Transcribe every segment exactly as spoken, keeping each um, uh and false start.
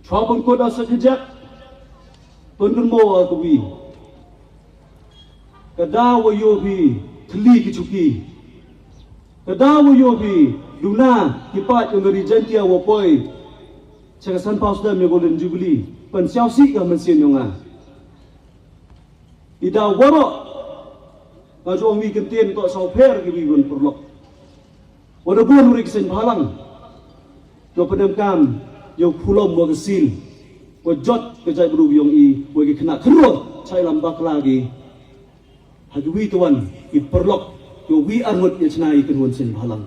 Chwa pynkut a sa jajak, pynkynmaw a kawi. Ka daw wa yoh phi thli ki chuki. Ka daw wa yoh phi duna ki paid yong ka Ri Jaintia wa poi cha ka san phaw snem yong ka Golden Jubilee. Pynsiaw sih ka mynsiem yong nga. I daw waroh. Nga ju ong wi kyntien toh sawpher ki wi wan pyrlok. Wa da bun ri ki seng bhalang. Yow pynemkam, yow pulom wa ka sil. Wa jot ka jaitbru yong i, wa ki khynnah khynroo, chai lam bakla ki. Ha ki wi tawon, ki pyrlok, yow wi arngut ya chna i kynwon seng bhalang.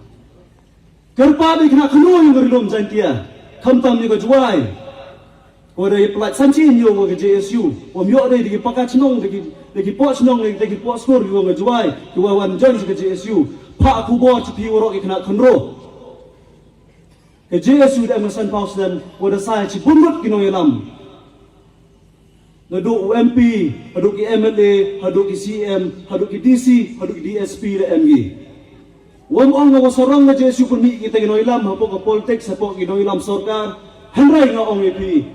Kyrpad i khynnah khynroo yong ka Ri Lum Jaintia, khamtam yong ka Jwai. Wa da i pynlait san chin yow wa ka J S U, wa ym yoh da i da ki paka chnong, da ki, da ki poh chnong, da ki poh skur yow wa ka Jwai, ki wa wan join sa ka J S U. Phah khubor cha phi waroh ki khynnah khynroo. Ka J S U da em ka san phaw snem, wa da sai chi bun ngut ki nongyalam. Nadooh u M P, hadooh ki M L A, hadooh ki C M, hadooh ki D C, hadooh ki D S P da em ki. Wa ym ong nga wa sarong ka J S U pynmih kita ki nongyalam, hapoh ka politics, hapoh ki nongyalam sorkar, hynrei nga ong ya phi.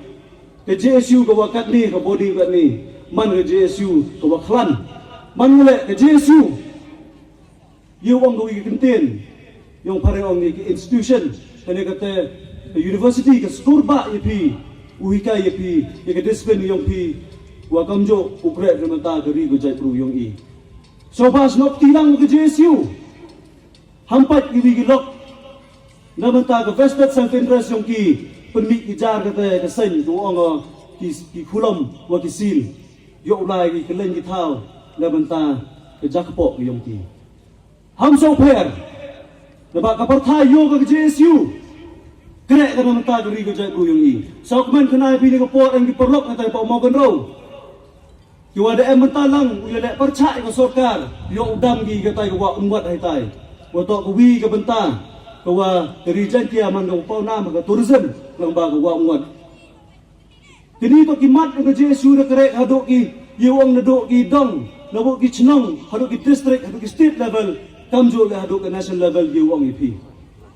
Ka J S U ka wa katni, ka body katni, man ka J S U ka wa khlan. Man nga leh ka J S U. Yow ong ka wi ki kyntien, yong phareng ong ya ki institution, kane kate ka university ka skur ba ya phi, u hikai ya phi, ya ka discipline yong phi, wa kamjooh u kreh na bynta ka ri ka jaitbru yong i. So ba snoh ti lang ka J S U. Hampait ki wi ki lok. Na bynta ka vested self interest yong ki, pynmih ki jar kate ka seng, tu ong ki, ki khulom wa ki sil. Yow lai ki kylleng ki thaw, na bynta ka jakpoh yong ki. Ham sawpher. Naba ka pyrthai yoh ka J S U. Kreh ka na bynta ka ri ka jaitbru yong i. Sawkmen khynnah phi ni ka por em ki pyrlok na tai pa Mawkynrew. Ki wa da em bynta lang, u ya leh pyrchah ya ka sorkar, yow u dam ki ka tai ka wa umwat hai tai. Wa toh ka wi ka bynta, ka wa ka Ri Jaintia man ka wa paw nam ka tourism, lang ba ka wa umwat. Kini toh ki mat ka J S U da kreh hadooh ki, yow ong nadooh ki dong, nadooh ki chnong, hadooh ki district, hadooh ki state level, kamjooh le hadooh ka national level yow ong ya phi.